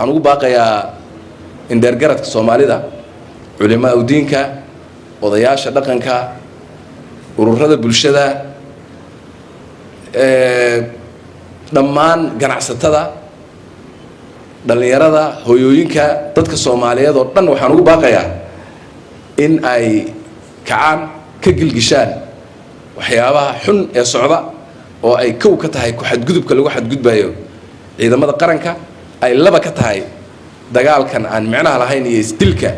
Waxaan ugu baaqayaa indheergaradka Soomaalida, culimaa udiinka, odayaasha dhaqanka, ururada bulshada, dhammaan ganacsatada, dhallinyarada, hooyooyinka, dadka Soomaaliyeed oo dhan. Waxaan ugu baaqayaa in ay kacaan, ka gilgishaan waxyaabaha xun ee socda, oo ay kow ka tahay ku xadgudubka lagu xadgudbayo ciidamada qaranka, ay laba ka tahay dagaalkan aan micnaha lahayn iyo isdilka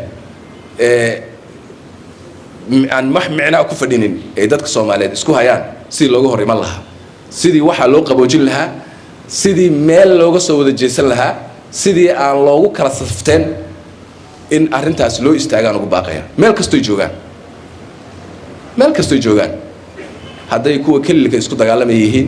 ee aan wax micnaa ku fadhinin ay dadka Soomaaliyeed isku hayaan. Sidii looga hor iman lahaa, sidii waxaa loo qaboojin lahaa, sidii meel looga soo wada jeesan lahaa, sidii aan loogu kala safteen, in arrintaas loo istaagaan ugu baaqaya, meel kastoy joogaan, meel kastoy joogaan. Hadday kuwa kelilka isku dagaalamaya yihiin,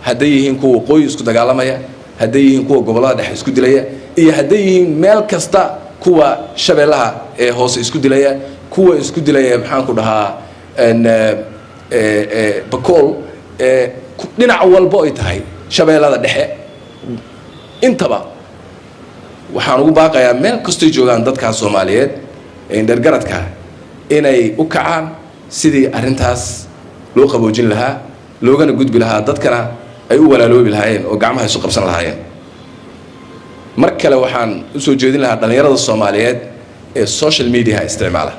hadday yihiin kuwa waqooyi isku dagaalamaya, hadday yihiin kuwa gobollada dhexe isku dilaya, iyo hadday yihiin meel kasta kuwa Shabeellaha ee hoose isku dilaya, kuwa isku dilaya, maxaan ku dhahaa, Bakool, dhinac walbo ay tahay, Shabeellada Dhexe, intaba waxaan ugu baaqayaa meel kastoy joogaan dadkaas Soomaaliyeed ee indhergaradka inay u kacaan sidii arrintaas loo qaboojin lahaa, loogana gudbi lahaa, dadkana ay u walaaloobi lahaayeen oo gacmaha isu qabsan lahaayeen. Mar kale waxaan usoo jeedin lahaa dhallinyarada Soomaaliyeed ee social mediaha isticmaala.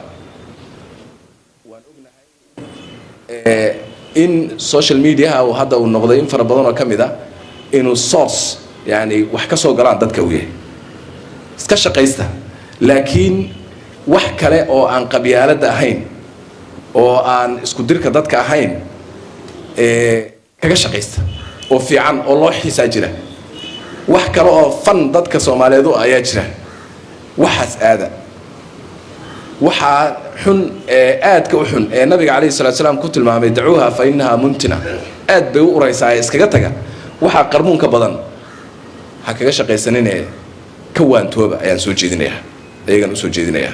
Waan ognahay in social mediaha uu hadda uu noqday in fara badan oo ka mid ah inuu source, yani wax ka soo galaan dadka uu yahay. Iska shaqaysta, laakiin wax kale oo aan qabyaaladda ahayn oo aan isku dirka dadka ahayn kaga shaqaysta oo fiican oo loo xiisaa jira. Wax kale oo fan dadka Soomaaliyeed u ayaa jira. Waxaas aada, waxaa xun ee aadka u xun ee Nabiga calayhi salatu salaam ku tilmaamay "dacuuha fa innahaa muntina", aad bay u uraysaa ee iskaga taga. Waxaa qarmuunka badan ha kaga shaqaysaninee ka waantooba ayaan soo jeedinayaa, ayagaan usoo jeedinayaa.